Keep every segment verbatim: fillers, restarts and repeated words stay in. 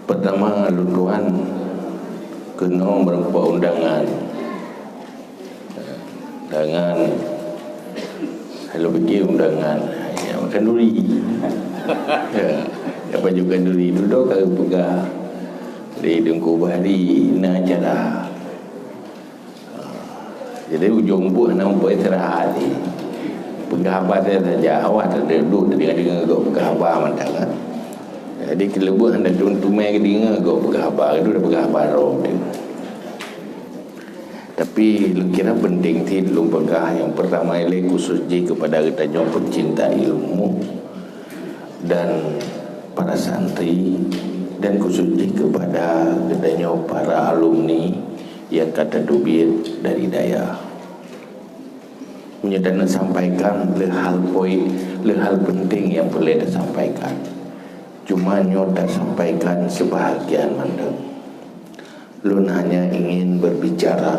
Pertama, lôn tuan keunoe meureumpok undangan. Undangan, lôn pikir undangan, ya, makan duri. Ya, ya, pajoh kanduri. Dudoe ka geupeugah di Teungku Bahri na acara. Jadi, ujong buet hana muphom istirahat jih. Peugah haba saja, awak teuduek teudeungoe-deungoe gob peugah haba mantong, kan. Jadi, keuleubeh hana teumé geudeungoe gob peugah haba, geuduek peugah haba droe teuh. Tapi, lôn kira penting cit lôn peugah, nyang pertama ilée khusus jih kepada geutanyoe pencinta ilmu dan para santri, dan khusus jih kepada geutanyoe para alumni nyang ka tateubiet dari dayah. Meunyoe taneuk sampaikan le hal poin, le hal penting nyang peureulée tasampaikan. Cuma nyoe tasampaikan sebahagian mantong. Lôn hanya ingin berbicara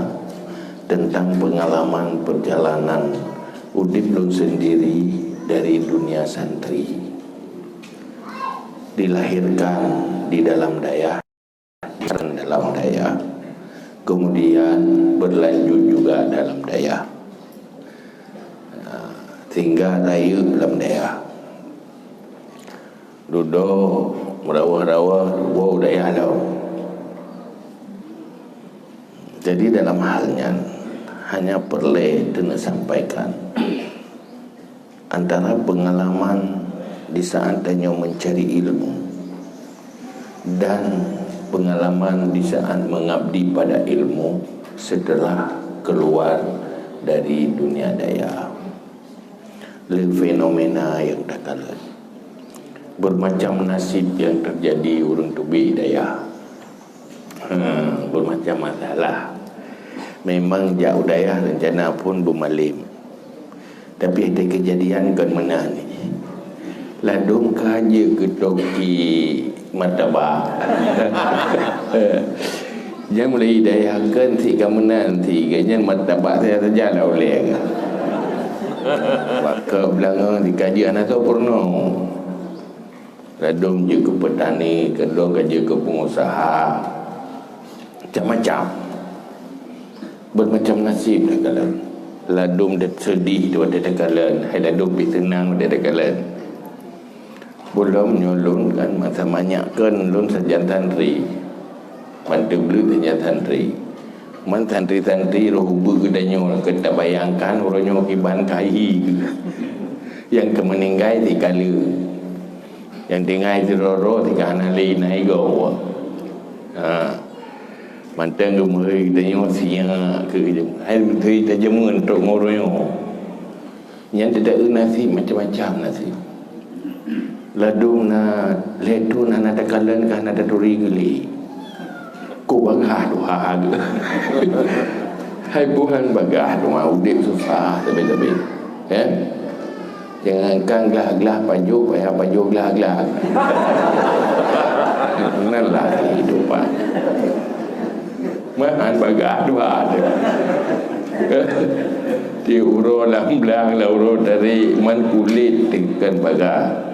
tentang pengalaman perjalanan udeb lôn sendiri dari dunia santri. Dilahirkan di dalam dayah, dalam dayah, kemudian berlanjut juga dalam dayah, sehingga rayeuk lam dayah. Dudoe meurawoe-rawoe woe dayah lom. Jadi, dalam hal nyan, hanya peureulée keuneuk sampaikan antara pengalaman di saat tanyoe mencari ilmu dan pengalaman di saat mengabdi pada ilmu setelah keluar dari dunia dayah. Le fenomena nyang takalon. Bermacam nasib nyang teujadi ureuëng teubiet dayah. Hmm, bermacam masalah. Memang jak u dayah rencana phon beumalem. Tapi ada kejadian kon meunan. Ladom ka jeuet keu toki martabak. Nyan mulai dayah kon si ka meunan si, nyan martabak saja-saja lah ulée. Bak ka beulangong si ka jeuet hana soe peurunoe. Ladom jeuet keu peutani, keudua ka jeuet keu pengusaha. Macam-macam. Bermacam nasib takalon. Ladom dak seudeh watée takalon, hai ladom pih seunang watée takalon. Buleuen nyoe lôn kan masa manyak kon lôn sajan santri. Ban teubleuet sajan santri. Man santri-santri roh ubeut geutanyoe, kon tabayangkan uroe nyoe kiban kahi nyang ka meuninggai si ka le. Nyang tinggai sidroe-droe si ka hana lé na igoe. Ha. Mantong geumeuhôi geutanyoe siyak keu hai beutôi tajameun trok ngon uroe nyoe. Nyan teuta-eu nasib macam-macam nasib. Ladom na lhée thon hana takalon ka hana taturi geuli. Kok bagah tuha geuh. Hai buhan bagah teuma udeb susah sabe-sabe. Ya. Jangankan glah-glah pajoh, payah pajoh glah-glah. Nan lah kehidupan. Meuhan bagah dua tu. Di uroe lam blang, lam uroe dari man kulit tingkan bagah.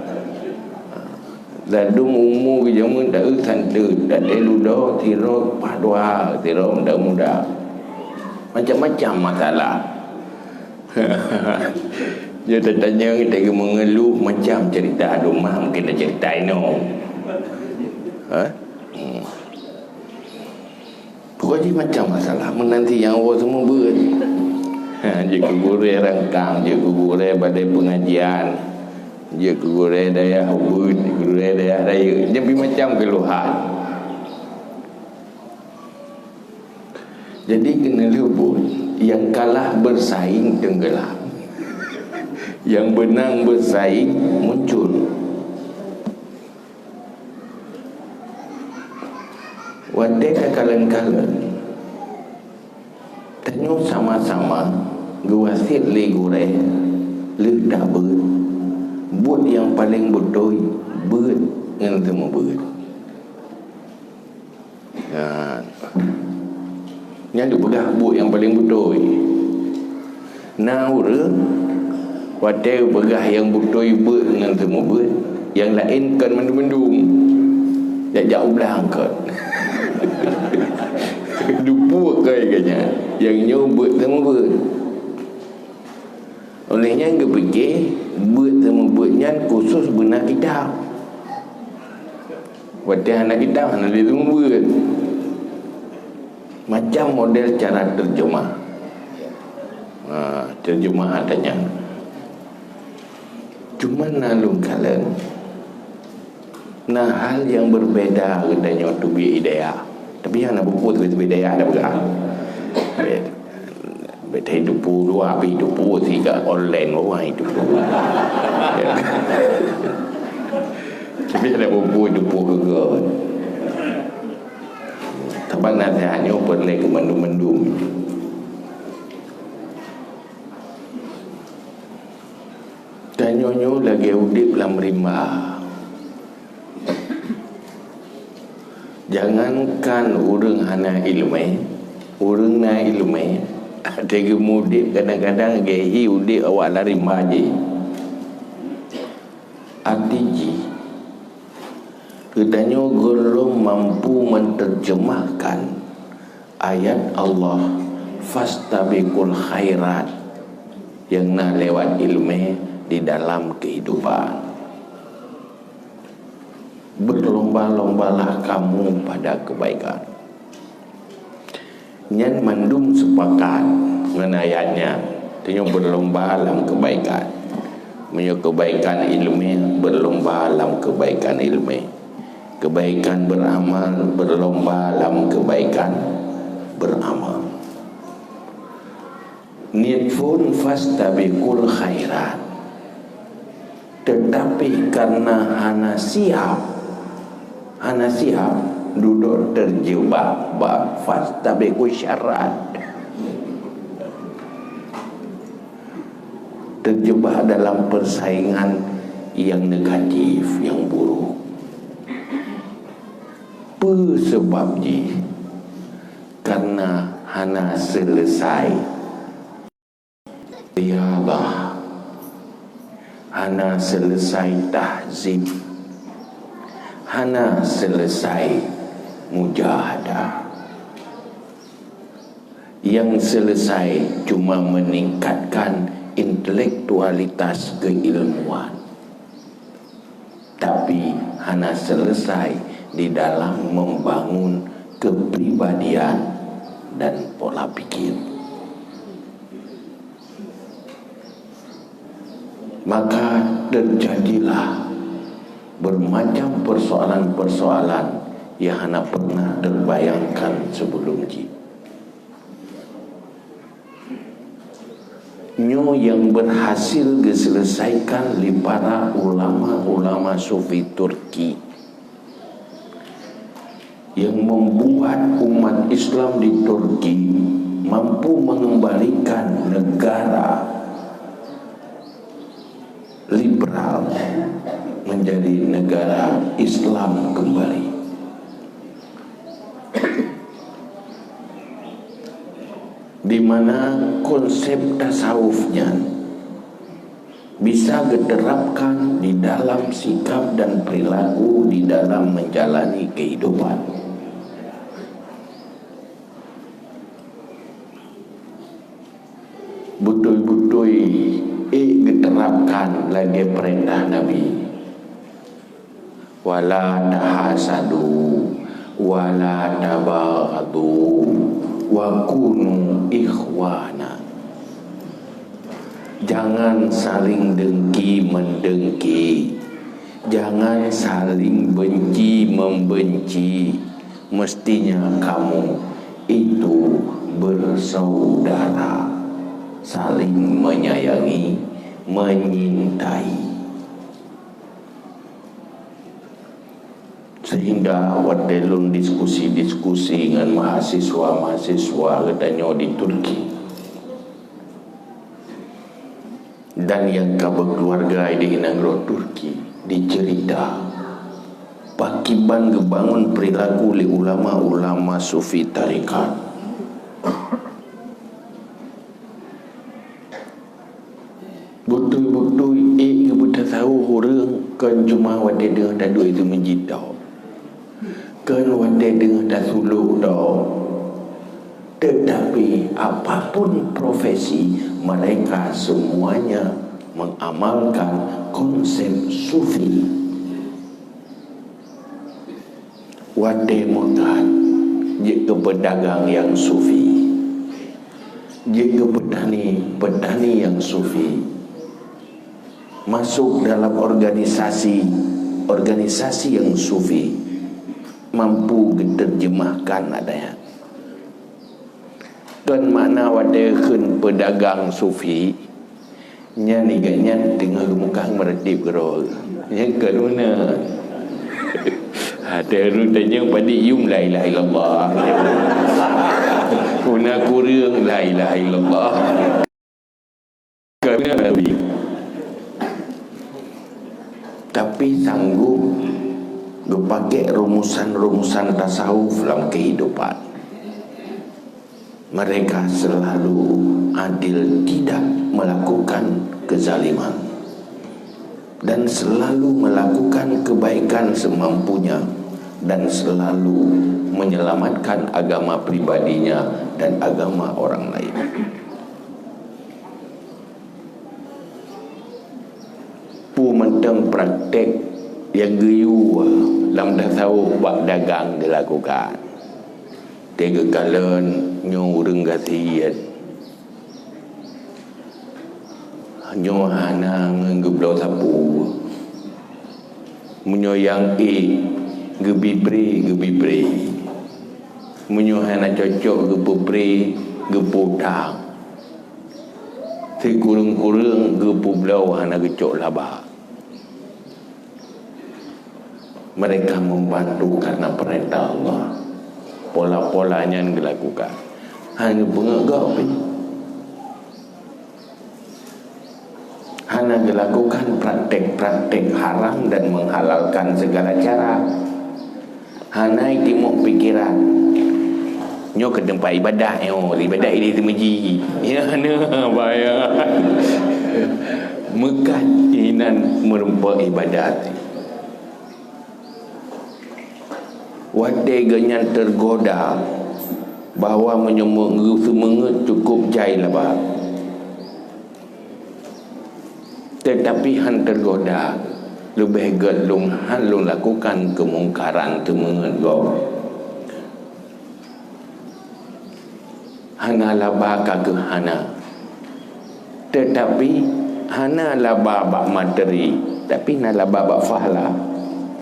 Ladom umu geujameun taeu santeut, dan ludoe sidroe pah dua, sidroe muda-muda. Macam-macam masalah. Dia tatanyong, dia mengeluh macam cerita domah, mungkin dah cerita inoe. Ha? Hmm. Pokok jih macam masalah, meunan si nyang woe semua beuet. Ha, jeuet keu gurée rangkang, jeuet keu gurée balai pengajian, jeuet keu gurée dayah ubeut, gurée dayah rayeuk. Jadi macam keluhan. Jadi keuneulheueh buet, nyang kalah bersaing tenggelam. Nyang beunang bersaing muncul. Watée takalon-kalon, tanyoe sama-sama geuwasiet lé gurée lheueh tabeuet, buet nyang paleng beutôi beuet ngon seumeubeuet. Nyan, nyan dipeugah buet nyang paleng beutôi. Na ureuëng watée peugah nyang beutôi beuet ngon seumeubeuet, nyang laén kon mandum-mandum. Jak-jak u blang kon. Dupeue keu geuhnyan. Nyang nyoe beuet teuma beuet. Oleh nyan geupike, beuet teuma beuet nyan khusos beuna kitab. Watée hana kitab, hana lé teuma beuet. Macam model cara terjemah. Ha, terjemah ada nyan. Cuma na lôn kalon, na hal nyang berbeda geutanyoe teubiet i dayah. Tapi hana buku teubiet i dayah dah peugah. Beda. Beda itu pun dua, tapi itu pun tiga online orang itu pun. Tapi ada buku itu pun gegon. Tapi nasihat nyoe peureulée keu mandum-mandum. Tanyoe nyoe lagée udeb lam rimba. Jangankan ureuëng hana iéleumé, ureuëng na iéleumé, até geumudeb kadang-kadang lagée hi udeb awak lam rimba jih. Arti jih, geutanyoe gohlom mampu meunteurjeumahkan ayat Allah, "Fastabiqul khairat," nyang na lewat iéleumé di dalam keuhidupan. Berlomba-lombalah kamu pada kebaikan. Nyan mandum sepakat ngon ayat nyan. Tanyoe berlomba lam kebaikan. Meunyoe kebaikan iéleumé, berlomba lam kebaikan iéleumé. Kebaikan beramal, berlomba lam kebaikan beramal. Niet phon fastabiqul khairat. Tetapi karena hana siap, hana siap, dudoe terjebak bak fastabiqus syarrat. Terjebak dalam persaingan yang negatif, yang buruk. Peue seubab jih? Karena hana selesai riyadhah, hana selesai tahzib, hana selesai mujahadah. Yang selesai cuma meningkatkan intelektualitas keilmuan, tapi hana selesai di dalam membangun kepribadian dan pola pikir. Maka terjadilah bermacam persoalan-persoalan yang hana pernah terbayangkan sebelum jih. Nyoe nyang berhasil geuselesaikan lé para ulama-ulama sufi Turki, yang membuat umat Islam di Turki mampu mengembalikan negara liberal menjadi negara Islam kembali, di mana konsep tasawuf nyan bisa geuterapkan di dalam sikap dan perilaku di dalam menjalani kehidupan. Beutôi-beutôi ék geuterapkan lagée peurintah Nabi. "Wala tahasadu, wala tabaghadu, wa kunu ikhwana." Jangan saling dengki-mendengki, jangan saling benci-membenci. Mestinya kamu itu bersaudara, saling menyayangi, menyintai. Sehingga watée lôn diskusi-diskusi ngon mahasiswa-mahasiswa geutanyoe di Turki, dan nyang ka beukeuluwarga di nanggroe Turki, diceurita pakiban geubangun peurilaku lé ulama-ulama sufi tarekat. Beutôi-beutôi ék geupeutasawuf ureuëng kon cuma watée deuh taduek di meuseujid tok. Kon watée deungoe tasulok dong, tetapi apapun profesi, mereka semuanya mengamalkan konsep sufi. Watée meukat, jeuet keu peudagang nyang sufi, jeuet keu peutani, peutani nyang sufi. Masuk dalam organisasi, organisasi nyang sufi, mampu geuterjemahkan adat. Kon makna watée kheun peudagang sufi, nyan igat nyan teungoh geumukang meuratéb keudroe. Nyan kon meunan. Watée ureuëng tanyong padit yum la ilaha illallah. Puna kureueng la ilaha illallah. Tapi sanggup geupakai rumusan-rumusan tasawuf dalam kehidupan. Mereka selalu adil, tidak melakukan kezaliman, dan selalu melakukan kebaikan semampunya, dan selalu menyelamatkan agama pribadinya dan agama orang lain. Peue mantong praktek nyang geuyue lam tasawuf bak dagang dilakukan. Teuh geukalon nyoe ureuëng gasien, nyoe hana ngon geubloe sapeue. Meunyoe nyang ék, geubi pré, geubi pré. Meunyoe hana cocok, geupeupré, geupeutang. Sikureueng-kureueng geupeubloe hana geucok laba. Mereka membantu karena perintah Allah. Pola-pola nyan geulakukan. Hana geupeungeut gob pih. Hana geulakukan praktek-praktek haram dan menghalalkan segala cara. Hana itimoh pikiran. Nyoe keu teumpat ibadah, nyoe ibadah idéh teumeuji. Ya, hana bahaya. Meukat inan meurumpok ibadat. Watée geuhnyan teugoda bahwa meunyoe meungeut seumeungeut cukup jai laba. Tetapi han teugoda, leubeh gét lôn han lôn lakukan keumungkaran teumeungeut gob. Hana laba ka keuh hana. Tetapi hana laba bak materi, tapi na laba bak pahala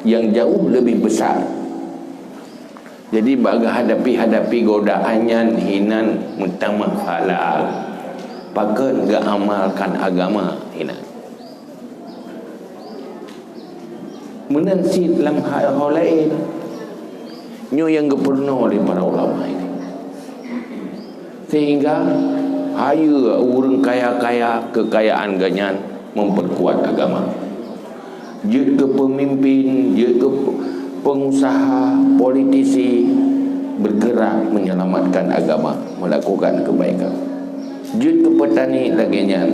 nyang jauh leubeh besar. Jadi, bak geuhadapi-hadapi godaan nyan hinan meutamah pahala. Pakon geuamalkan agama hinan. Meunan cit lam hal-hal laén. Nyoe nyang geupeurunoe lé para ulama ini. Sehingga hayeue ureuëng kaya-kaya keukayaan geuhnyan memperkuat agama. Jeuet keu peumimpin, jeuet keu peungusaha, politisi, bergerak menyelamatkan agama, melakukan kebaikan. Jeuet keu peutani lagée nyan.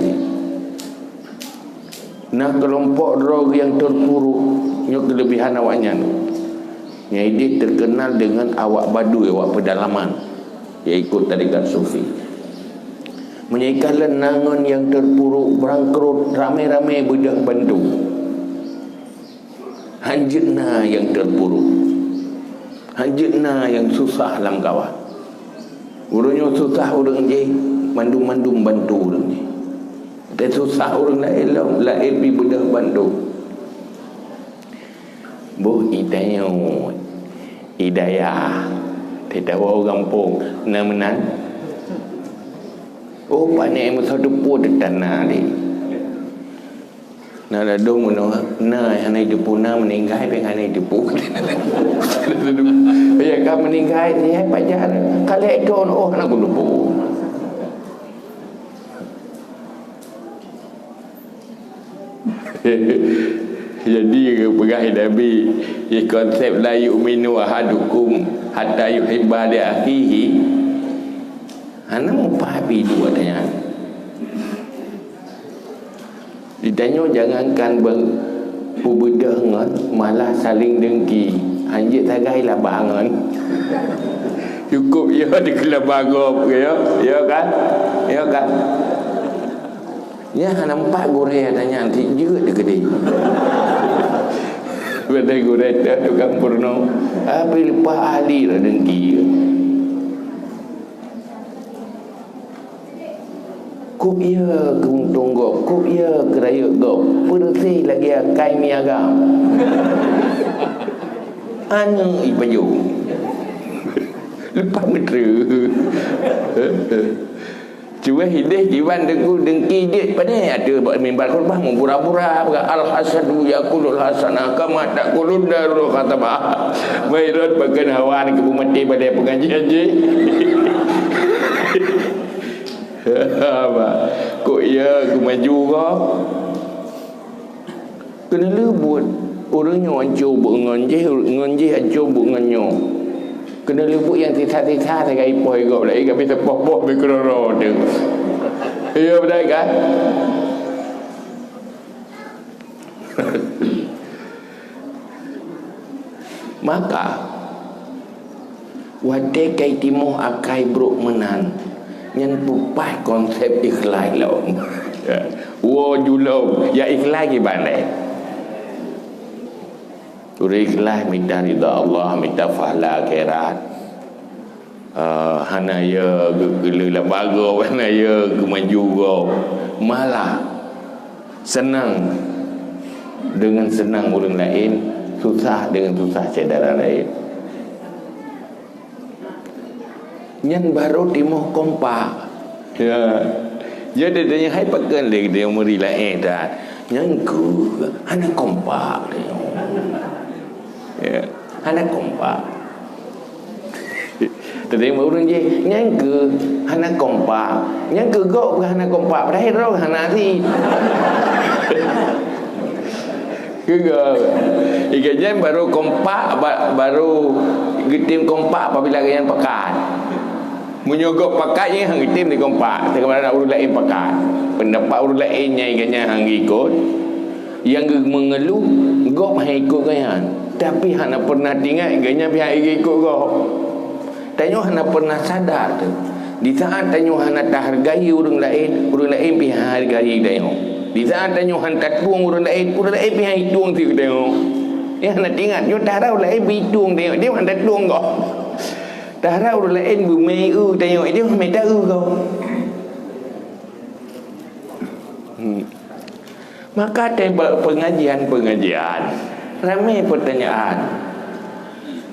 Na keulompok droe nyang teupuruk, nyoe keuleubehan awaknyan. Nyang idéh teukeunal deungon awak badui, awak peudalaman, nyang ikot tarekat sufi. Meunyoe ikalon na ngon nyang teupuruk, bangkrot, ramé-ramé beudôh bantu. Hanjeuet na nyang teupuruk. Hanjeuet na nyang susah lam kawan. Uroe nyoe susah ureuëng jih, mandum-mandum bantu ureuëng jih. Tapi susah ureuëng laén lom, laén pih beudôh bantu. Boh itanyoe, i dayah, teudawa gampông, na meunan. Oh, pané meusoe teupue teutana lé. Na ladôm meunoe, na hana jiteupeue, na meuninggai pih hana jiteupeue. Ya ka meuninggai, ya pajan, ka lhèe thôn, oh, hana geuteupeue. Jadi, geupeugah Nabi, di konsep la yu'minu ahadukum hatta yuhibba li akhihi, hana mupapi dua tanyan. Ditanyoe jangankan bang-, Peubeudôh ngon malah saléng dengki. Hanjeuet sagai laba ngon. Cukup ya dikeulaba gob, ya. Ya kan? Ya kan? Nyan hana nampak gurée ata nyan, cit jeuet dikeudeh. Padahai gurée teuh tukang peurunoe. Tapi leupah ahli dah dengki. Kôb ya keuuntông gob, kôb ya keurayeuk gob, peureuseh lagée akai mi agam. Aneuk ipajoh. Leupah meuteue. Cuba hideh kiban deungon dengki jeuet padé ateueh bak mimbar khutbah meubura-bura, "Al-hasadu yakulul hasanah kama takulun darul khatabah." Bayrot pakon hawa ni keubu maté pada pengajian jih. Kok ya keumaju kau? Keuneulheueh buet ureuëng nyoe ancô buet ngon jih, ngon jih ancô buet ngon nyoe. Keuneulheueh buet nyang sisa-sisa sagai poh gob lagée ka bisa poh-poh beukeuroro teuh. Ya beutôi kan? Maka watée kai timoh akai brok meunan, nyan peupaih konsep ikhlai lom. Woe julom ya ikhlai kiban lé. Ureuëng ikhlai mita ridha Allah, mita pahala akhirat. Ah, hana ya geukeuleu laba gob, hana ya keumaju gob. Malah senang dengan senang ureuëng laén, susah dengan susah syedara laén. Nyan baru timoh kompak. Ya. Jadi dia hai pakon lé dia muri laén dah. Nyan ku hana kompak dia. Ya. Hana kompak. Tadi ureuëng jih, nyan ku hana kompak. Nyan ku gok hana kompak. Padahai roh hana si. Keuga. Iga nyan baru kompak, ba-, baru geutem kompak apabila geutem pakat. Meunyoe gob pakat, nyan han geutem di kompak. Teuka ureuëng laén pakat. Pendapat ureuëng laén nyang iga nyan han geuikot. Nyang geu-, mengeluh, gob han ikot geuh nyan. Tapi hana pernah teuingat geuh nyan pih han ikot gob. Tanyoe hana pernah sadar teuh. Di saat tanyoe hana tahargai ureuëng laén, ureuëng laén pih han hargai tanyoe. Di saat tanyoe han tatueng ureuëng laén, ureuëng laén pih han itueng si tanyoe. Nyan hana teuingat, nyoe tara ureuëng laén pih itueng tanyoe, dia han tatueng gob. Tara ureuëng laén beumé eu tanyoe, dia han mita eu gob. Hmm. Maka teuba pengajian-pengajian, ramé pertanyaan.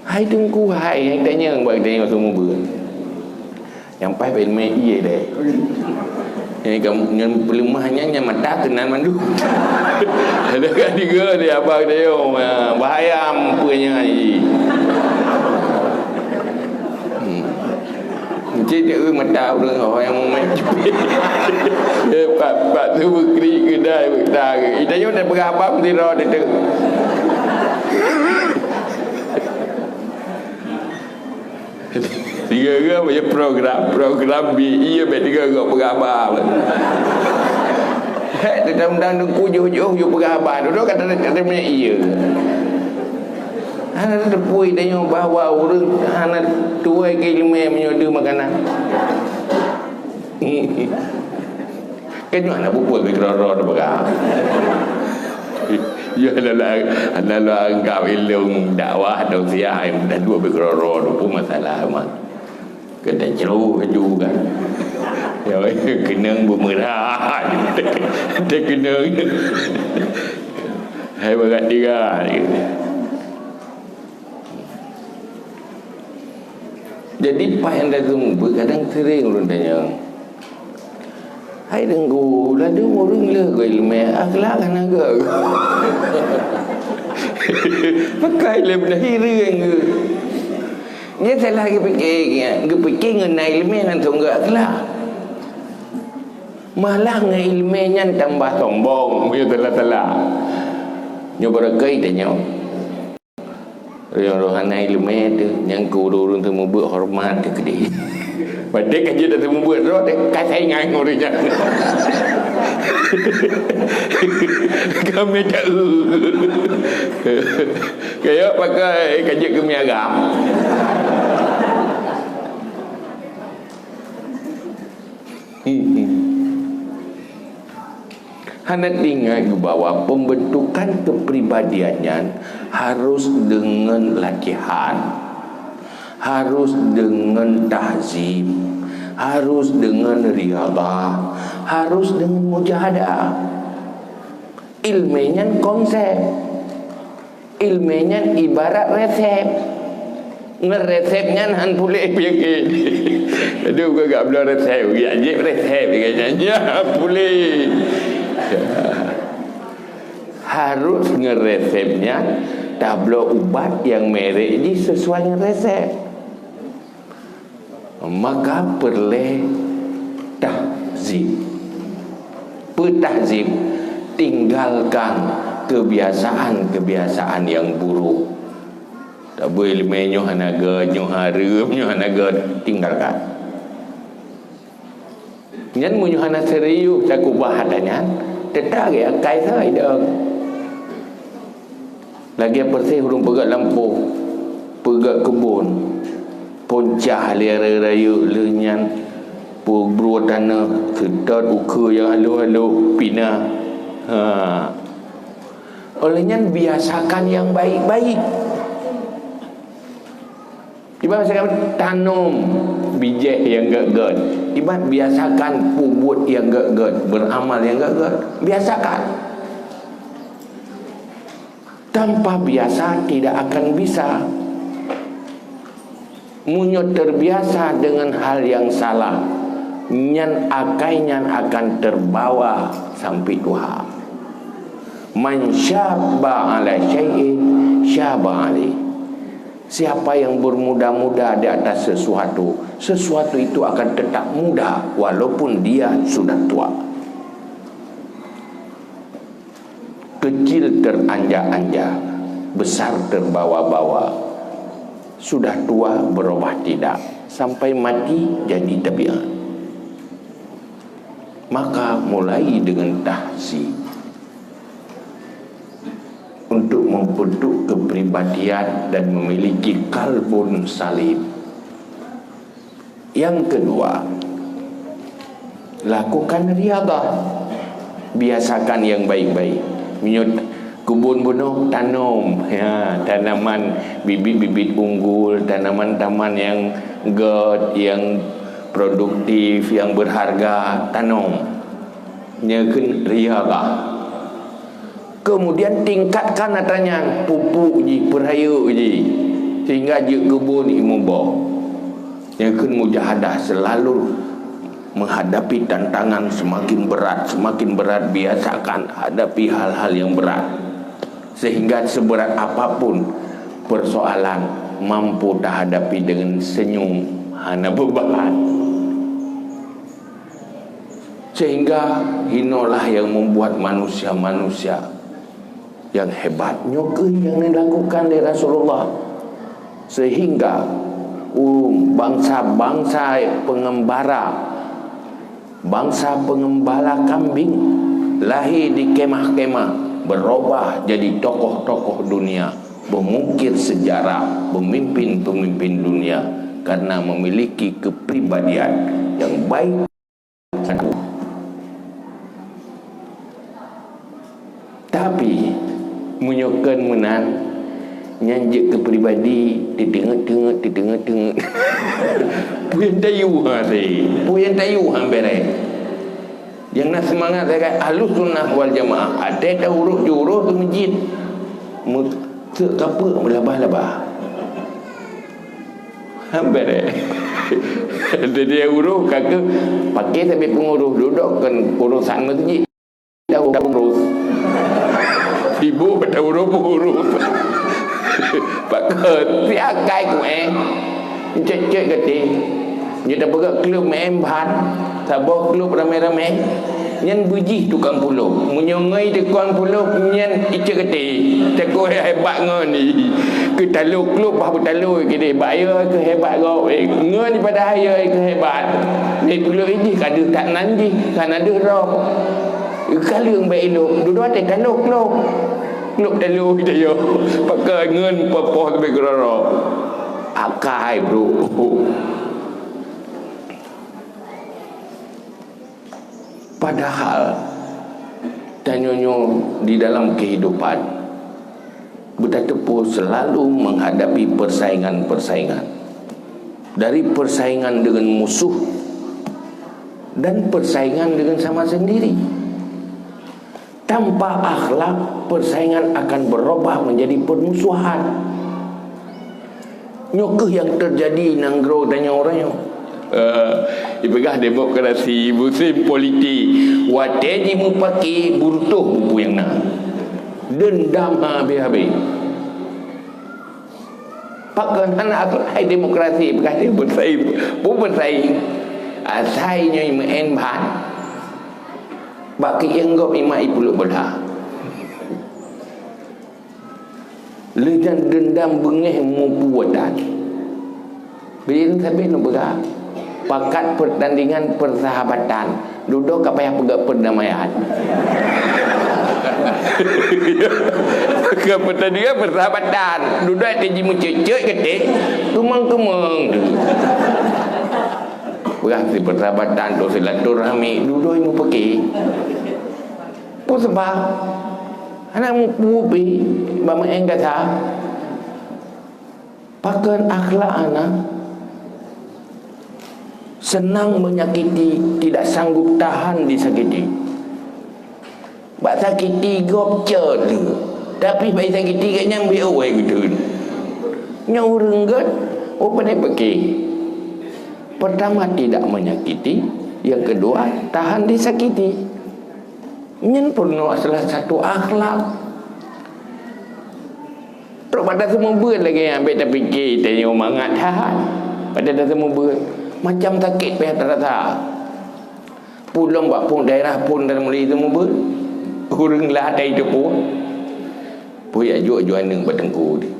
Hai Teungku, hai, nyang tanyong bak tanyoe seumeubeuet. Nyang paih bak ileumé ié deh. Nyang ikam, nyang peuleumah nyan, nyang mata keunan mandum. Ada ka tiga di abang tanyoe, bahaya ampeue nyan. Hmm. Encik dia mata ureuëng oh nyang mumai. Eh, pat, pat tu beukri keudai beukta ke. Ita nyoe dah peugah abang sidroe teuteu. Tiga-tiga macam program, program B I ya, bet tiga-tiga peugah abang. Hek, teudang-dang dengku joh-joh, joh peugah abang. Duduk kata, kata punya iya. Hana teupeu tanyoe bahwa ureuëng hana tuwai keu ileumé meunyoe deuh makanan. Keu nyoe hana puput beukeuroro teupeugah. Ya, hana lôn anggab ilong dakwah tausiah, dah dua beukeuroro tu pun masalah mah. Keu tacro laju kan. Ya, keunong beumeurah. Teukeunong. Hai bagat tiga. Jadi, paih nyang dagong beuh kadang sering ulôn tanyong. Hai Teungku, ladôm ureueng le geuileumèe, akhlak hana geuh. Pakai lé beunahi reueng geuh. Nyan salah geupike, geupike ngon na ileumèe langsông geuh akhlak. Malah ngon ileumèe nyan tambah sombong, meunyoe salah-salah. Nyoe barangkahi tanyoe. Ureueng rohani ileumèe teuh, nyang keu ureueng-ureueng seumeubeuet horeumat teuh keudéh. Padahai ka jeuet seumeubeuet droe teuh, ka saingan ngon ureueng nyan. Kami tak. Kayak pakai kajak kami agam. Hana ingat bahwa pembentukan kepribadian nyan harus dengan latihan, harus dengan tahzib, harus dengan riadah, harus dengan mujahadah. Ilmu nyan konsep. Ilmu nyan ibarat resep. Ngon resep nyan han puléh penyakit. Aduh, gagak bloe resep, ya jép resep, katanya, ya puléh. Harus ngon resep nyan tabloe ubat nyang merek jih sesuai ngon resep. Maka peureulée tahzib. Peutahzib, tinggalkan kebiasaan-kebiasaan yang buruk. Tabui leumé nyoe hana gét, nyoe hareuem, nyoe hana gét, tinggalkan. Nyan meunyoe hana serius takubah ata nyan, teutap geuakai sagai dong. Lagée persis ureuëng peugét lampôh, peugét keubon, poncah lé rayeuk-rayeuk lheueh nyan peubruet tanoh, seutôt ukeue nyang halôh-halôh, pinah. Ha. Oleh nyan biasakan yang baik-baik. Iban misalkan tanom bijéh nyang gét-gét. Iban biasakan peubuet nyang gét-gét, beuramal nyang gét-gét. Biasakan. Tanpa biasa tidak akan bisa. Meunyoe terbiasa dengan hal yang salah, nyan akai nyan akan terbawa sampai tuha. Man syabba ala syai'in syaba alaih. Siapa yang bermuda-muda di atas sesuatu, sesuatu itu akan tetap muda walaupun dia sudah tua. Kecil teranjak-anjak, besar terbawa-bawa. Sudah tua berubah tidak, sampai mati jadi tabiat. Maka mulai dengan tahzib. Untuk membentuk kepribadian dan memiliki kalbun salim. Yang kedua, lakukan riadah. Biasakan yang baik-baik. Meunyoe keubon bunoe, tanom, ya, tanaman bibit-bibit unggul, tanaman-tanaman yang gét, yang produktif, yang berharga, tanom. Nyan kheun riadah. Kemudian tingkatkan ata nyan, pupuk jih, peurayeuk jih, sehingga jeuet keubon ié muboh. Nyan kheun mujahadah, selalu menghadapi tantangan semakin berat, semakin berat, biasakan hadapi hal-hal yang berat. Sehingga seberat apapun persoalan, mampu tahadapi dengan senyum, hana beban. Sehingga inolah yang membuat manusia-manusia yang hebat. Nyoe keuh yang dilakukan oleh Rasulullah. Sehingga ureuëng bansa-bansa pengembara, bansa pengembala kambing, lahir di kemah-kemah, berubah jadi tokoh-tokoh dunia, pemungkir sejarah, pemimpin-pemimpin dunia, karena memiliki kepribadian yang baik. Tapi, meunyoe kon meunan, nyan jeuet keu pribadi, teuteungeut-teungeut, teuteungeut-teungeut. Peue nyang tayue ha teuh? Peue nyang tayue ha bereh? Nyang na seumangat sagai Ahlussunnah wal Jamaah, até tauroh jurôh keu masjid. Meu-, teuk kapeuk meulabah-labah. Hambar, eh? Jadi, urus ka keuh pakai sabe pengurus, dudoe kon urusan masjid. Dah urus. Ibu dah urus pengurus. Pakon, siakai ku, eh. Cek-cek gati. Nyoe tapeugah klub main ban. Saboh klub ramé-ramé. Nyan beujih tukang pulop. Meunyoe ngon tukang pulop nyan icek geuti. Teungku hebat ngon i. Keu talo klub bah beutalo geuti. Bak yo keu hebat gob. Eh, ngon padahai yo keu hebat. Ni pulop jih ka deuh that nan jih, ka na deuh roh. Kaleueng bak ilok, dudoe teh talok-lok. Lok talok kita yo. Pakai ngon papoh tapi kerara. Akai, bro. Padahal tanyoe nyoe di dalam kehidupan beutateupeue selalu menghadapi persaingan-persaingan. Dari persaingan dengan musuh dan persaingan dengan sama sendiri. Tanpa akhlak, persaingan akan berubah menjadi permusuhan. Nyoe keuh nyang teujadi nanggroe tanyoe uroe nyoe. Eh, ipeugah demokrasi, musim politik, watée jimupake, beureutoh buku nyang na. Dendam habéh-habéh. Pakon hana akhlak hai demokrasi, peugah dia bersaing, pun bersaing. Asai nyoe meu'en ban. Bak keuieng gob imat ipuluk bola. Leujan dendam beungéh mupu wadan. Bin sabe neupeugah, pakat pertandingan persahabatan. Dudoe ka payah peugah perdamaian. Ke pertandingan persahabatan. Dudoe teuji meucet-cet keudeh, keumeng-keumeng. Peugah si persahabatan tu silaturahmi, dudoe mupeuke. Peue sabab? Hana mupu pi bak meu'en gata. Pakon akhlak hana? Senang menyakiti, tidak sanggup tahan disakiti. Bak sakiti gob cot lé. Tapi bak sakiti gobnyan beu awai beutôi. Nyoe ureueng gét, oh, pandai pike. Pertama, tidak menyakiti. Yang kedua, tahan disakiti. Nyan peurunoe salah satu akhlak. Trok bak taseumeubeuet lagée nyan, bék tapike tanyoe mangat that. Bak taseumeubeuet, macam sakét payah tarasa. Pulom bak phon daerah phon dan mulai seumeubeuet. Ureueng ladai teupeu. Peue jak jok-jok aneuëk bak teungku deh.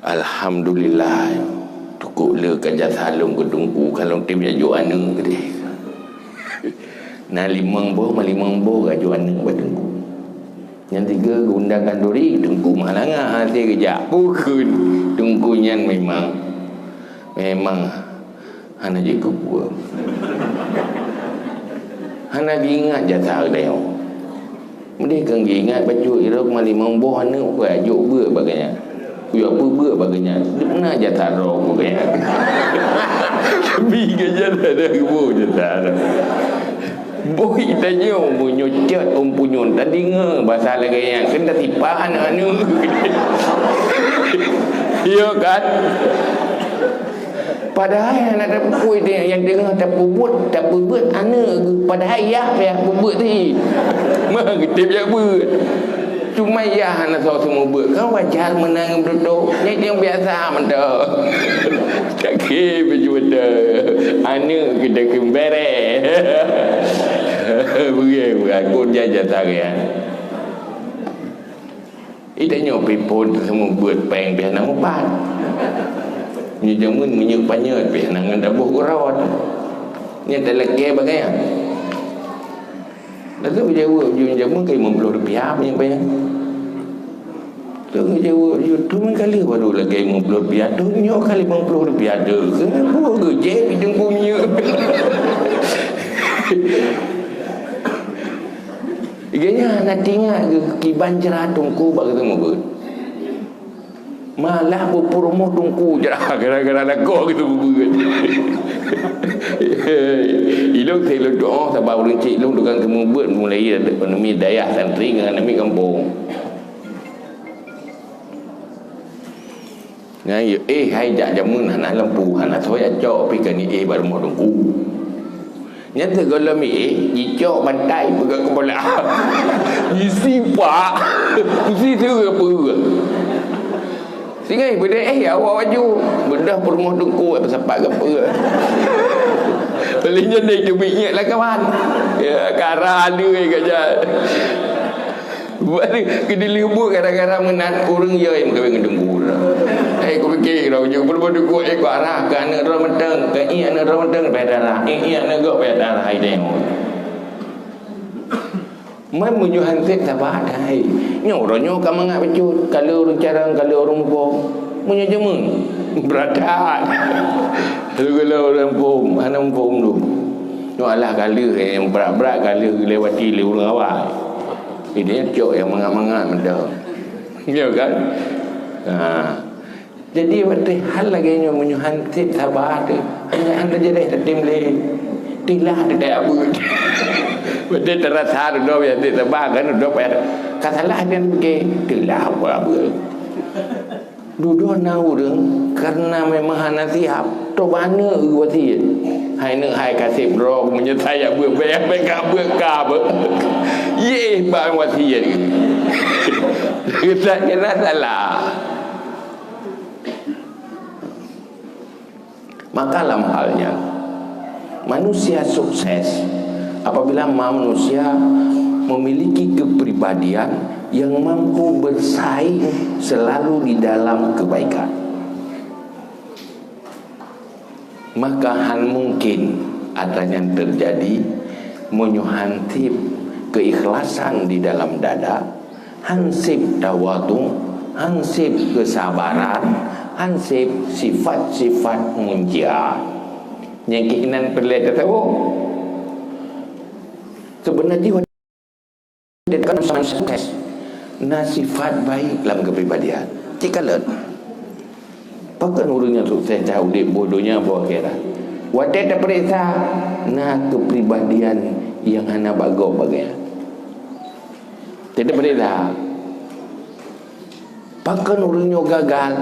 Alhamdulillah, teungku le ka jasa lôn keu teungku, ka lôn tem jak jok aneuëk deh. Na limong boh, ma limong boh ka jok aneuëk bak teungku. Nyang tiga geuundang khanduri, teungku malah ngat hase geujak. Bukon teungku nyan memang, memang hana jikeupeue. Hana geuingat jasa geutanyoe. Meudeh keu geuingat bacut irok ma limong boh aneuëk ukai jok beuet bak geuhnyan. Kuyok peubeuet bak geuhnyan. Deuh na jasa droe bak geuhnyan. Tapi geuhnyan hana geuboh jasa droe. Boh geutanyoe meunyoe cot ôn punyueng tadeungoe basa lagée nyan keu tasipa aneuëk-aneuëk. Iya kan? Padahai hana tapeupuih teuh nyang teungoh tapeubuet, tapeubuet aneuëk geuh. Padahai yah payah peubuet teuh. Meuh geutem jak beuet. Cuma yah hana soe seumeubeuet. Kan wajar meunan beutôi. Nyan nyang biasa mantong. Kaki baju beutôi. Aneuëk kita keumbere. Beugai, beugai. Kok jajan tangan. Ih, tanyoe pih phon teuseumeubeuet péng pih hana mupat. Nyoe jameun minyeuk panyöt pih hana ngon taboh urat. Nyan talakée bagai nyan. Leubeh jaweueb, nyoe jameun ka limong ploh rupiah minyeuk panyöt. Leubeh jaweueb, nyoe tu meunan kali baru lagée limong ploh rupiah, tu nyoe ka limong ploh rupiah tu. Kenapa geujép di teungku minyeuk? Geuhnyan hana teuingat geuh kiban cara teungku bak geuseumeubeuet. Malah beupeurumoh teungku cara gara-gara lakoe geuseumeubeuet. Ilôn seuh lôn tuoh sabab ureueng chik lôn tukang seumeubeuet mulai namiet dayah santri ngon namiet gampông. Nyan, eh, hai jak jameun hana lampu, hana soe jak cok, pih keuneuk éh bak rumoh teungku. Nyan sigohlom éh, jicok bantai peugah kepala. Jisipak, kusi seureupeu. Singai beudeuh éh awak baju, beudeuh peurumoh teungku, peusapat geupeu. Paléng nyan dai teubiet nyeuk lakawan. Ya, kara lé gajah. Buat ni, keu dileubuet gara-gara meunan ureueng yo nyang meukawen ngon teungku. Eh, kupike, droe nyoe peurumoh teungku, eh, ku arah, keu aneuk droe mantong, keu ié aneuk droe mantong, payah darah. Ié aneuk gob payah darah, hai tengok. Man meunyoe han sép sabar, hai. Nyoe uroe nyoe ka mangat bacut, ka lheueh ureueng carông, ka lheueh ureueng muphom. Meunyoe jameun, brat that. Lalu kalau ureueng muphom, hana muphom tu. Nyoe alah ka lheueh, eh, brat-brat ka lheueh lewati lé ureueng awai. Ini cok nyang mangat-mangat mantong. Ya kan? Ha. Jadi, watèe hal lagèe nyoe, meunyoe han sép sabar teuh, hana, hana jadeh tatem lé. Tilah teuh tajak beuet. Watèe tarasa dudoe han sép sabar, kan dudoe payah. Ka salah nyan pike, tilah pula beuet. Dudoe na ureueng, kareuna memang hana siap, toba aneuk geuh wasiet. Hai neuk hai ka sép droe, meunyoe tajak beuet, bèk, bèk ka beuet ka beuet. Yeh, ban wasiet. Geutanyoe na salah. Maka lam hal nyan, manusia sukses apabila manusia memiliki kepribadian yang mampu bersaing selalu di dalam kebaikan. Maka han mungkin atra nyan teujadi meunyoe han sép keikhlasan di dalam dada, han sép tawadhu, han sép keusabaran, han sép sifat-sifat mulia. Nyang keunan peureulèe tatabôh. Seubeuna jih watèe ka sukses, na sifat baik lam keupribadian. Cit kalon. Pakon ureueng nyang sukses that udép boh donya boh akhirat? Watèe tapeuriksa, na keupribadian nyang hana bagoe bagian. Teupeuriksa. Pakon ureueng nyoe gagal?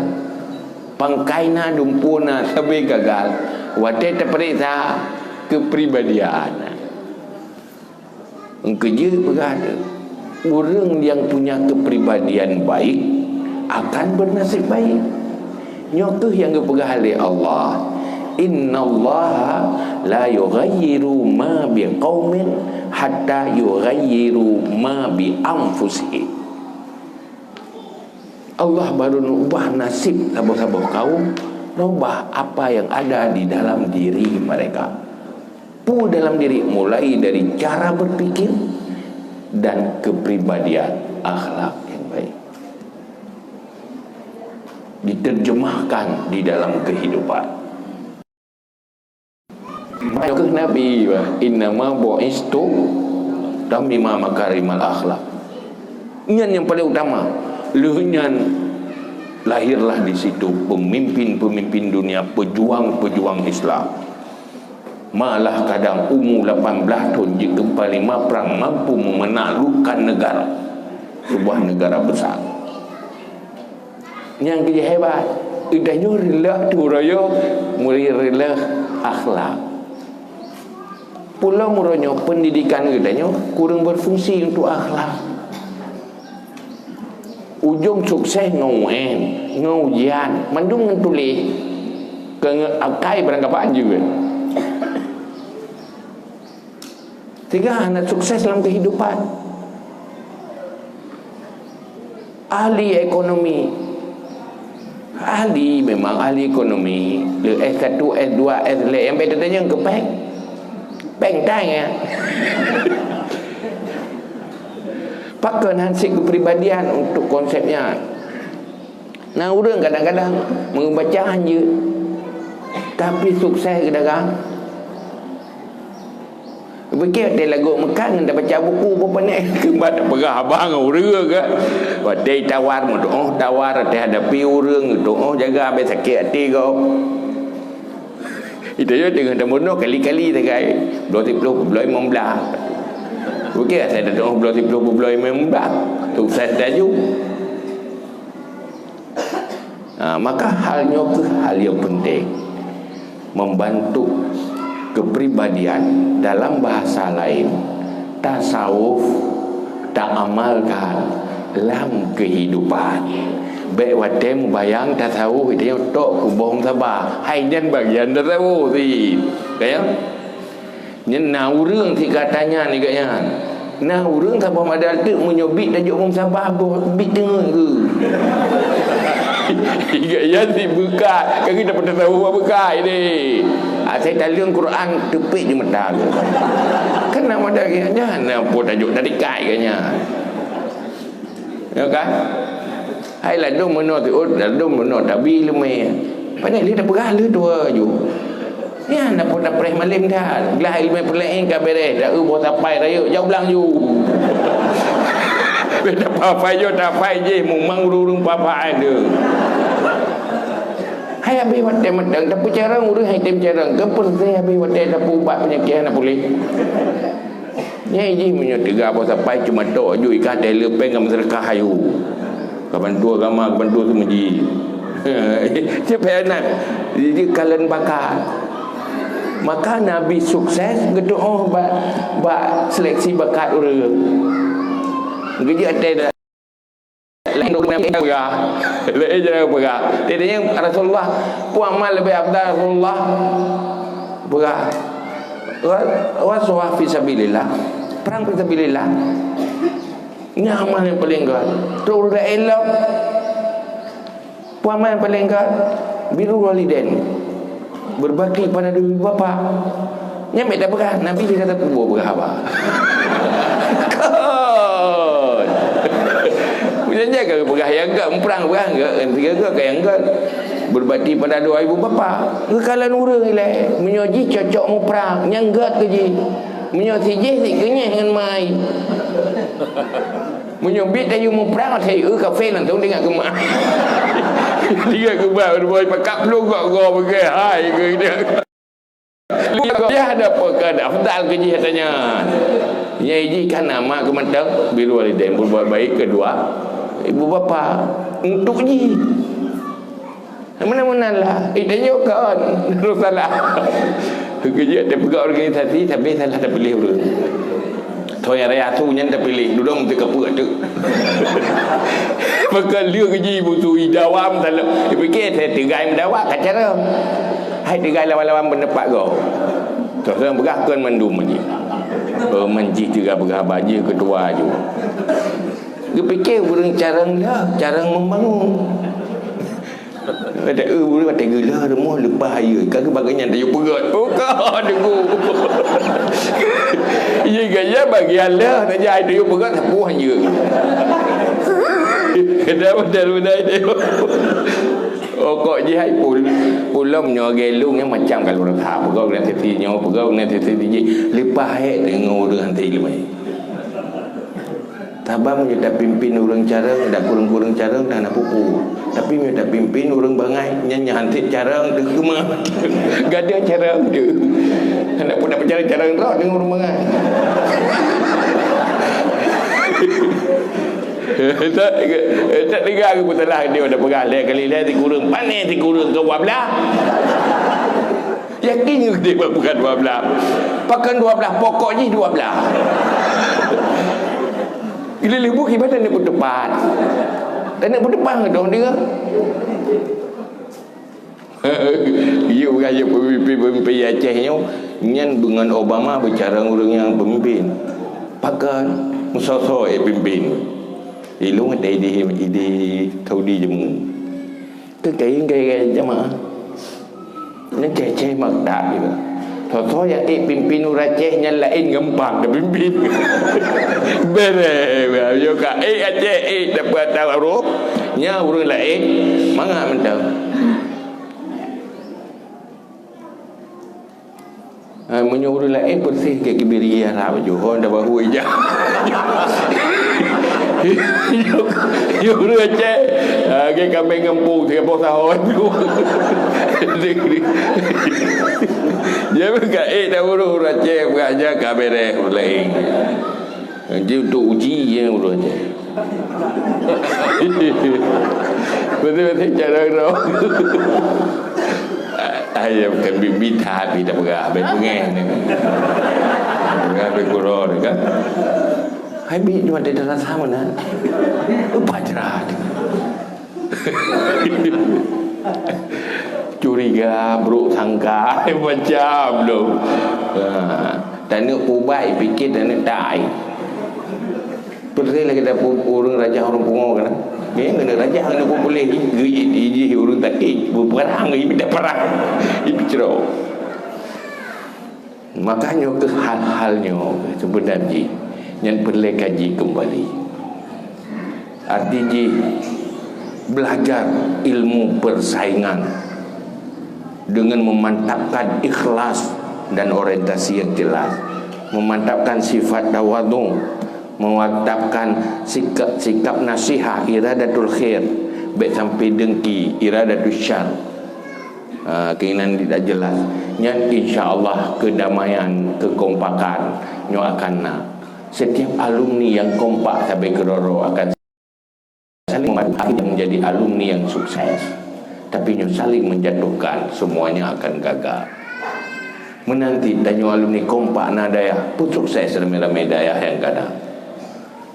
Pangkai na, dumpeue na, sabe gagal. Watèe tapeuriksa keupribadian. Engkeujeuet peugah teuh, ureueng nyang punya keupribadian baik akan beunaseb baik. Nyoe kheueh nyang geupeugah lé Allah, "Innallaha la yughayyiru ma biqaumin hatta yughayyiru ma bi anfusihim." Allah baru neubah naseb saboh-saboh kaum, neubah apa yang ada di dalam diri mereka. Peue dalam diri, mulai dari cara berpikir dan kepribadian, akhlak yang baik. Diterjemahkan di dalam kehidupan. Maka Nabi, "Innama bu'istu utammima makarimal akhlak." Nyan nyang paling utama. Lheueh nyan lahirlah di situ pemimpin-pemimpin dunia, pejuang-pejuang Islam. Malah kadang umu lapan belas thon jeuet keu panglima prang mampu menaklukkan negara, sebuah negara besar. Nyang keu hebat, geutanyoe reuloh turoyo meuri reuloh akhlak. Pulo meunyoe pendidikan geutanyoe kurang berfungsi untuk akhlak. Ujong sukses ngon U N, ngon ujian, mandum ngon tuléh, keu ngon akai barangkapan jeuet. Sehingga hana sukses lam kehidupan. Ahli ekonomi. Ahli, memang ahli ekonomi. Le S satu, S dua, S lé, nyang beda tanyong keu péng. Péng tai ya. Pakon hansik kepribadian untuk konsep nyan. Nah, ureueng kadang-kadang meubaca hanjeuet, tapi sukses geudagang. Pikée watée lagoe meukat ngon tabaca buku, peue pané keubat peugah haba ngon ureueng ka. Watée tawar, meutuoh tawar, watée hadapi ureueng, meutuoh jaga, abéh sakét até gob. Itu yo teungoh tamunoh kali-kali sagai, bloe siploh, bloe limong blah. Oke, asai tadoh bloe siploh, bloe limong blah. Sukses laju. Ha, maka hal nyoe kheueh hal nyang penting, membantu kepribadian, dalam bahasa lain, tasawuf taamalkan lam kehidupan. Bék watée mubayang tasawuf, itu nyang tok kuboh saba. Hai nyan bagian tasawuf sih. Kaya? Nyan na ureueng sika tanya ni gak nyan. Na ureueng saboh modal teuk meunyoe bit tajok bom sabar boh bit teungeut geuh. Gak nyan si beuka, kaki dapat tahu beuka ini. Asai taleueng Quran teupik di mata geuh. Kan Nama dah nyan, nyan pun tajuk tadi kai ke nyan. Ya kan? Hai ladom meunoe tiot, ladom meunoe tabi leumé. Pandai lé tapeugah lé dua ju. Nyan na pun tapreh malem that. Glah ileumé peuleueng ka bereh, dak eu boh tapai rayeuk, jak u blang ju. Beda papai jo tapai jih mumang ureueng papai tu. Hai habéh watèe mantong, tapeucarông ureueng hai tem carông. Keupeue habéh watèe tapeuubat peunyakét hana puléh. Nyai jih meunyoe teuga boh sapai cuma tok ju ikat teh leupeng ka meuseudeukah ayu. Ka bantu agama, ka bantu seumeujih. Siapa yang nak? Jadi kalon bakat. Maka Nabi sukses geutuoh bak, bak seleksi bakat ureueng. Geujak teh dah. Laén dok peugah. Laén jangan peugah. Dia tanya Rasulullah, "Peue amal lebih afdal Rasulullah?" Peugah. Wa-, ghazwah fi sabilillah. Perang fi sabilillah. Nyan amal nyang paleng gét. Trok ureueng laén lom. Peue amal nyang paleng gét? Birrul walidain. Berbakti pada dua ibu bapa. Nyan bèk tapeugah, Nabi dia kata kubur peugah haba. Kon. Meunyoe nyan ka peugah nyang gét, muprang peugah gét, tiga gét ka nyang gét. Berbakti pada dua ibu bapa. Geukalon ureueng ilèe. Meunyoe jih cocok muprang, nyan gét keu jih. Meunyoe sijih sit keunyeh ngon mai. Meunyoe bit tayue muprang, tayue kafe langsung teuingat keu ma. Teuingat keu ma, boh pakak plueng gok go beugai hai keu dia. Dia ada apa kan afdal keu jih katanya. Nyai jih kan nama keu mantong, birrul walidain, berbuat baik kedua ibu bapa untuk jih. Meunan-meunan lah. Eh, tanyoe kon. Terus salah. Keujeuet tapeugah organisasi, tapi salah tapiléh ureueng. Toh nyang raya su nyan tapiléh, dudoe meuteuk keupeuek teuk. Maka lheueh geuji musu idawam salah. Dipike saya teugai meudawa ka carông. Hai teugai lawan-lawan pendapat gob. Toh saya peugah kon mandum jih. Oh, man jih teuga peugah bajeuh ketua ju. Geupike ureueng carông lah, carông membangun. Ada, eh, ureueng watèe geulheueh rumoh leupah ayeue, ka geuba geuh nyan tayue peugöt. Oh, ka deungo. Iya gaya bagian lheueh, na jai tayue peugöt, sapeue han jeuet. Kada beutôi beudai tayue. Oh, kok jih hai pul-, pulom nyoe gèlong nyang macam kalau rasa. Peugöt ureueng sisi nyoe, peugöt ureueng sisi jih. Leupah hèk deungo ureueng hanté leumai. Saban meunyoe tapimpén ureueng carông, dak kureueng-kureueng carông, dak hana peue-peue. Tapi meunyoe tapimpén ureueng bangai, nyan nyan hanté carông teuh keumah. Gadôh carông teuh. Hana peue tapeucarông-carông droe deungon ureueng bangai. Tak, tak dengar ke peusalah dia dah peugah lhèe kali lhèe sikureueng, pané sikureueng ke dua belas. Yakin ke dia bukan dua belas? Pakon dua belas, pokok jih dua belas. Geuliléh buet ibadat ni peutupat. Dan nak peutupat dong dia. Iya, bukan je pemimpin-pemimpin Aceh nyoe, nyan dengan Obama bicara ureueng nyang pemimpin. Pakon musoh-soh pimpin. Ilong ada di, di Saudi jemu. Keu kain gaya-gaya jamaah. Nyan ceh-ceh maktab gitu. Soe-soe nyang ék pimpin ureueng Aceh nyan laén ngon pang tapimpin. Bereh, yo ka ék Aceh, ék dapat taroh, nya ureueng laén mangat mantong. Ha, meunyoe ureueng laén beureuséh keu kibiri Arab Johor dah bahu ija. Yo, yo ureueng Aceh. Ha, ke kambing ngempung tiga puluh tahun. Dia bukan eh dah ureueng Aceh bukan aja ka bereh ureueng laén. Jadi untuk uji je ureueng Aceh. Betul-betul cara ureueng. Ayam kan bibi tapi tak peugah, habis pengeh ni. Peugah habis kuror kan. Hai bi cuma ada rasa mana? Lupa cerah. Curiga, buruk sangka, macam tu. Ha. Taneuk ubat, pikir taneuk tai. Peureulèe lagèe ureueng rajah ureueng pungo kan. Nyan keuneuk rajah keuneuk peupuléh jih, jih ureueng sakét, beupeurang, jih minta peurang. Jih picro. Makanya keu hal-hal nyoe sebenarnya nyan peureulée kaji kembali. Arti jih belajar ilmu persaingan dengan memantapkan ikhlas dan orientasi yang jelas, memantapkan sifat tawadhu, memantapkan sikap, sikap nasihah, iradatul khair, bèk sampai dengki, iradatul syar. Ha, keinginan tidak jelas. Nyan insya Allah kedamaian, kekompakan nyoe akan na. Setiap alumni yang kompak sabe keudroe-droe akan saling membantu, akhirnya menjadi alumni yang sukses. Tapi nyoe saling menjatuhkan, semuanya akan gagal. Menanti tanyoe alumni kompak na dayah, pun sukses ramai-ramai dayah yang ka na.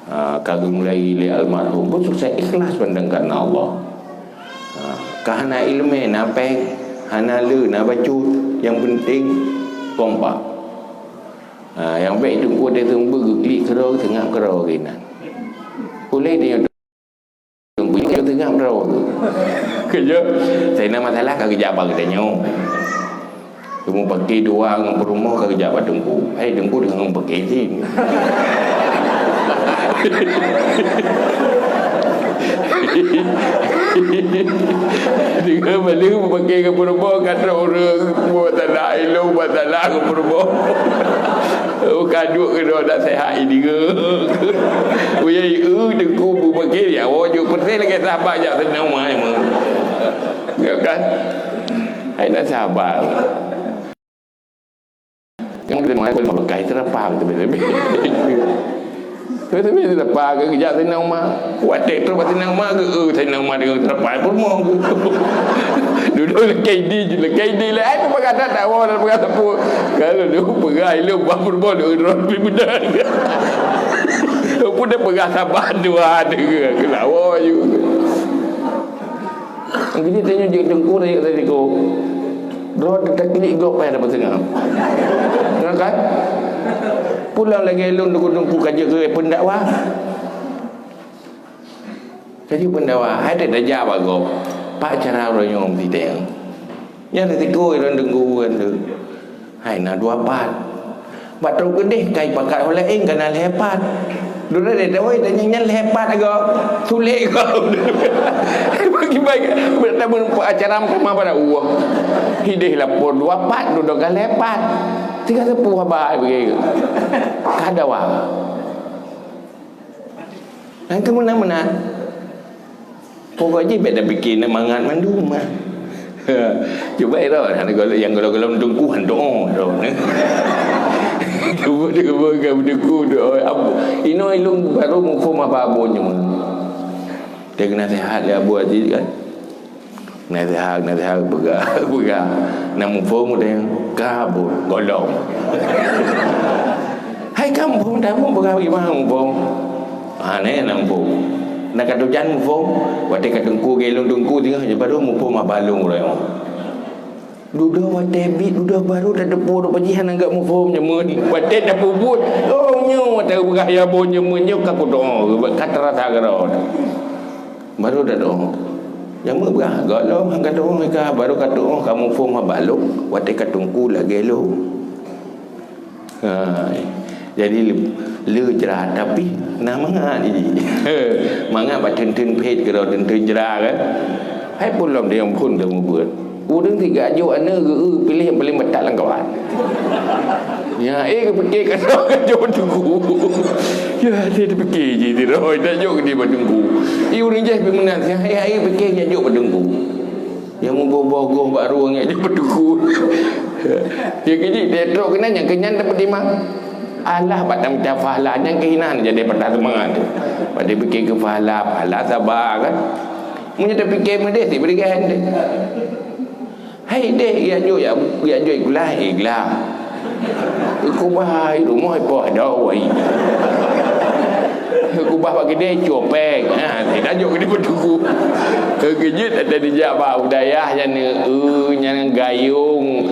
Ha, ka geumulai lé almarhum, pun sukses ikhlas pandang karena Allah. Ha, ka hana ileumèe na péng, hana le na bacut, yang penting kompak. Ha, yang bèk teungku ada teumbeue geuklik keudroe, teungap keudroe keunan. Ulèe dia teungku teungap keudroe. Keujeuet, saya na masalah ka geujak bak geutanyoe. Teumeupaké dua ngon peurumoh ka geujak bak teungku. Hai teungku deungon paké cit. Deungon balik paké ngon peurumoh ka trok ureueng buat salah ilong buat salah ngon peurumoh. Oh, ka duek keu droe naseuhat i deungon. Uyai eu teungku beupaké ya, oh, jeuet peureulèe lagèe sahabat jak seunang mai meuh. Ya kan? Hai na sabar. Nyang keuneuk makai teurapang teubit-teubit. Teubit-teubit teurapang keu geujak sinong ma. Watèe trok bak sinong ma geu, eh, sinong ma deungon teurapang peurumoh geu. Dudoe lakèe di, lakèe di lé. Ai peugah that tak woe, peugah teupeu. Kalau dia peugah ilong bak peurumoh, dia rot pih beudang. Pun dia peugah saban dua deungon keulawa ju. Jadi tanyoe jeuet teungku rayeuk tadi ko. Droe teutaklik gob payah dapat seungab. Ngon kan? Pulang lagèe lôn teungku-teungku ka jeuet keu pendakwah. Ka jeuet pendakwah, hai tajak bak gob. Pat cara uroe nyoe meusidang. Nyan risiko lôn teungku kan tu. Hai na dua pat. Bak trok keudeh kai pakat ho laén ka na lhèe pat. Dua deh dawai dan nyan lhèe pat ago. Sulet go. Bagi baik bertemu acara sama pada uah. Hideh lapor dua pat, duduk ka lhèe pat. Tiga sepuluh haba bagi. Kada wah. Nyan keu meunan-meunan. Pokok jih bèk tapike na mangat mandum ah. Cuba ira nyang golom-golom teungku han doa droe. Cuba cuba ka teungku doa. Inoe ilong baru muphom haba abon nyoe. Dia kena sihat dia buat jih kan. Naseuhat, naseuhat, peugah, peugah. Na muphom udeh ka bu-, golom. Hai ka muphom, dak muphom peugah bagaimana muphom? Ha, nyan na muphom. Na ka tujan muphom, watèe ka teungku, geuh lôn teungku teungoh, baru muphom haba lôn uroe nyoe. Dudoe watèe biet, dudoe baru dak teupeu, dudoe pajih hana gak muphom nyoe. Watèe tapeubuet, oh, nyoe watèe peugah ya boh nyoe, nyoe ka kudoe, ka teurasa keudroe. Baru dak doa. Nyang meubeurah gohlom han ka doa ka, baru ka doa ka muphom haba lôn, watèe ka teungku lagèe lôn. Ha, jadi le, le jrat tapi na mangat jih. Mangat bak teun-teun phét keudroe teun-teun jrat kan. Hai pun lom dia phon ka mubuet. Ureueng tiga jok aneuk geu piléh nyang paleng batat lam kawan. Ya, eh, geupike ka droe ka jok bak teungku. Ya, dia terpikir je dia droe, dak jok ke dia bak teungku. Eh, ureueng jai pih meunan, ya, eh, eh, pikir nya jok bak teungku. Yang muboh-boh goh bak ruang nya jok bak teungku. Ya, kejik dia trok keunan nyang keunyan dapat timang. Alah, bak tam cafah lah, nyang keuhinan jadi patah semangat. Pada pikir ke pahala, pahala sabar kan. Meunyo tapike meudeh, si berikan deh. Hai deh, ya jok, ya, ya jok gula, eh, gula. Kubah rumoh ipoh ada wai. Kubah bak keudè copeng. Ha, dak jok keu dia bak teungku. Keujeuet ada dijak bak budaya nyan, eh, nyan gayung.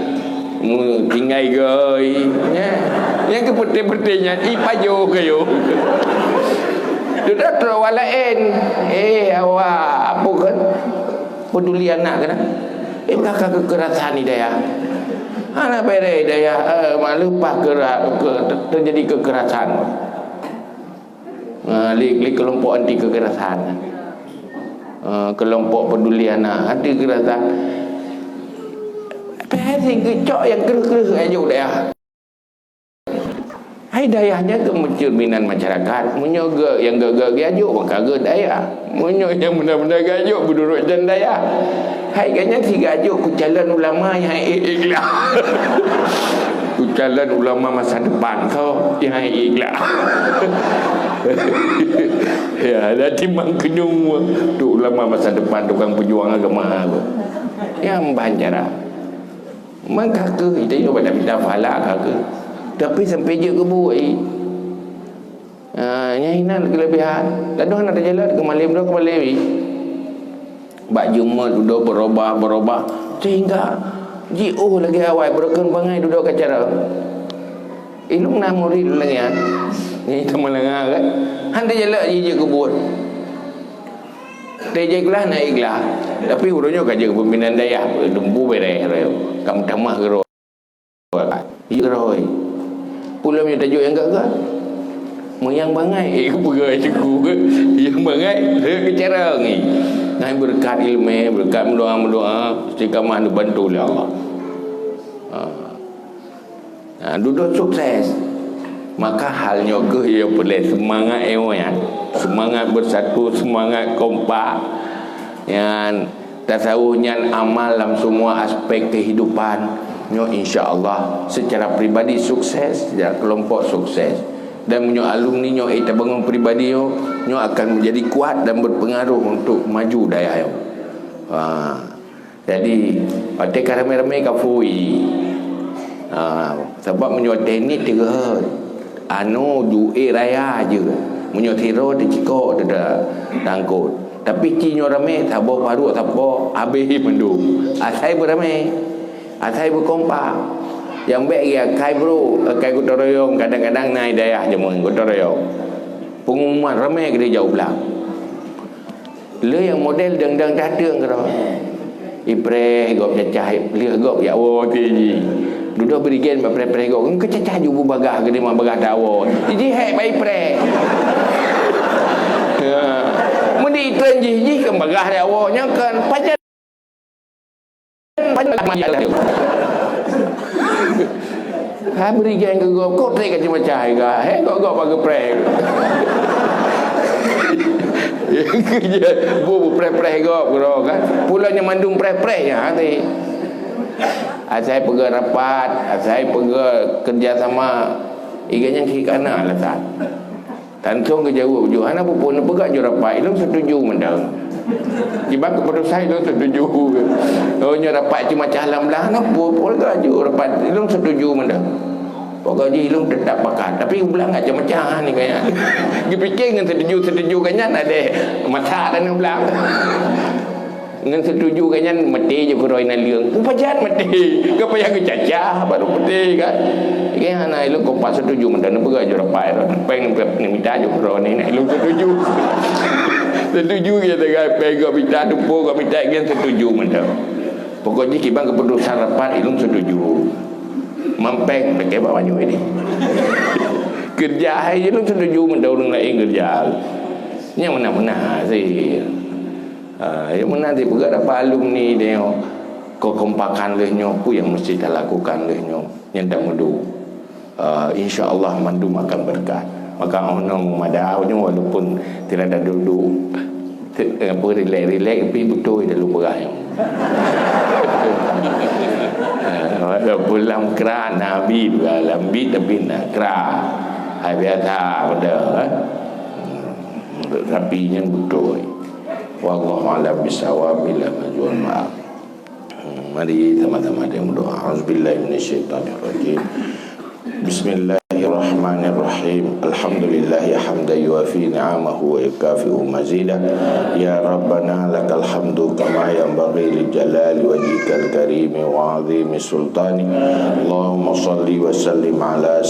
Mu tinggai goi. Ya. Yang ke pete-pete nyan, i pajoh gayung. Dudoe trok walaén. Eh, awak apa kan? Peduli anak kena. Ulah ka kekerasan di dayah. Hana bereh dayah, eh, malah leupah kera-, ke-, terjadi kekerasan. Ha, lé, lé kelompok anti kekerasan. Ha, kelompok peduli anak, anti kekerasan. Pih hai si geucok nyang kreueh-kreueh aju dayah. Hai dayah nyan keu mencerminan masyarakat. Meunyoe geu-, nyang geu-, geu-, geuajuk, maka geu dayah. Meunyoe nyang beuna-beuna geuajuk, meunurot jan dayah. Hai gobnyan si geuajuk keu calon ulama nyang ék-ék lah. Keu calon ulama masa depan kau nyang ék-ék lah. Ya, dah timbang keunyueng tu ulama masa depan, tukang pejuang agama tu. Nyang ban cara. Maka keuh, ita nyoe bak mita pahala ka keuh. Tapi sampai jeuet keu buet, eh. Ha, nyan inan keulebihan. Lalu hana tajalan keu malem, droe keu malem, eh. Bak Jumat dudoe berubah, berubah. Sehingga jiôh lagèe awai, beureukeun bangai dudoe ka cara. Ilung na murit lagèe nyan. Nyan teuma langa kan. Han tajalan jih jeuet keu buet. Teujeuglah na ikhlas. Tapi uroe nyoe ka jeuet pimpinan dayah, teumpu bereh raya. Ka meutamah keudroe. Jeuet keudroe. Peulom nyoe tajok nyang gak-gak. Meunyo nyang bangai, eh, peugah teungku. Nyang bangai, lheueh keucara ngi. Ngai beureukat ileumèe, beureukat meudoa-meudoa, istiqamah neubantu lé Allah. Ha. Ha, dudoe sukses. Maka hal nyoe keuh nyang peureulèe seumangat, eh, nyan. Seumangat beusatu, seumangat kompak. Nyan tasawuf nyan amal lam semua aspek kehidupan. Nyoe insya Allah secara pribadi sukses, secara kelompok sukses. Dan meunyoe alumni nyoe, eh, tabangun pribadi nyoe, nyoe akan menjadi kuat dan berpengaruh untuk maju dayah nyoe. Ha. Jadi, watèe ka ramè-ramè ka phui. Ha, sabab meunyoe watèe nit teuheuh, anu, duek raya jeuet. Meunyoe sidroe teucikok teuda tangkot. Tapi ci nyoe ramè, saboh parok sapo, habéh mandum. Asai beuramè. Asai beukompak. Nyang bèk geuakai brôk, akai gotong royong, kadang-kadang na i dayah jameun gotong royong. Pengumuman ramè keudéh jak u blang. Le nyang model dang-dang dateueng keudroe. Ipreh gob cacah, lheueh gob jak woe ti jih. Dudoe bri gen bak preh-preh gob. Engkeu cacah ju bubagah geude mak bagah dawoe. Jih hek bak ipreh. Ya. Meudi itren jih, jih kan bagah dawoe. Nyang kan pajan. Ha, bri geng keu gob, kok trek ka cuma cahai ga. Hei, gob-gob bagi preh. Bu, bu preh-preh gob, bro, kan. Pulang nyang mandum preh-preh nya, hati. Asai peugah rapat, asai peugah kerjasama. Iga nyang kik kana alasan. Tantong geujaweueb ju, hana peue-peue, neupeugah ju rapat, ilôn seutuju mantong. Kiban keuputusan ilôn seutuju. Oh, nyoe rapat cuma cah lam blah, hana peue-peue, peugah ju rapat, ilôn seutuju mantong. Pokok jih ilôn teutap pakat, tapi u blang macam-macam ni kaya. Geupike ngon seutuju-seutuju kaya nyan ada masa dan u blang. Ngon seutuju gobnyan maté ju keudroe naleueng. Peue pajan maté? Ka payah geucacah baru maté kan? Gobnyan hana ilôn kompak seutuju mantong, neupeugah ju rapat, pèng neumita ju keudroe ni, ilôn seutuju. Seutuju gobnyan, pèng gobnyan mita, teupeu gobnyan mita, gobnyan seutuju mantong. Pokok jih kiban keuputusan rapat ilôn seutuju. Mampèng lakèe bak manyueng ini. Keureuja hai ilôn seutuju mantong ureueng laén keureuja. Nyang meunan-meunan sih. Ha, nyang meunan dipeugah rapat alumni nyoe, kekompakan lheueh nyoe, peue nyang meusti talakukan lheueh nyoe, nyang tameudu. Ha, insya Allah mandum akan beureukat. Maka 'oh noe meumada nyoe walaupun tidak ada duduk, te-, apa, rilek-rilek, tapi beutôi dah lupa nyoe. Ha, walaupun lam kra Nabi, lam bit tapi na kra. Hai biasa benda, eh. Tapi nyang beutôi. Wallahu a'lam bissawab, bila majun maaf. Mari sama-sama dia berdoa. A'udzubillahi minasyaitonirrajim. Bismillahirrahmanirrahim. Alhamdulillahi hamdan yuwafi ni'amahu wa yukafi'u mazidah. Ya Rabbana lakal hamdu kama yanbaghi li jalali wajhikal karimi wa 'azimi sultani. Allahumma salli wa sallim ala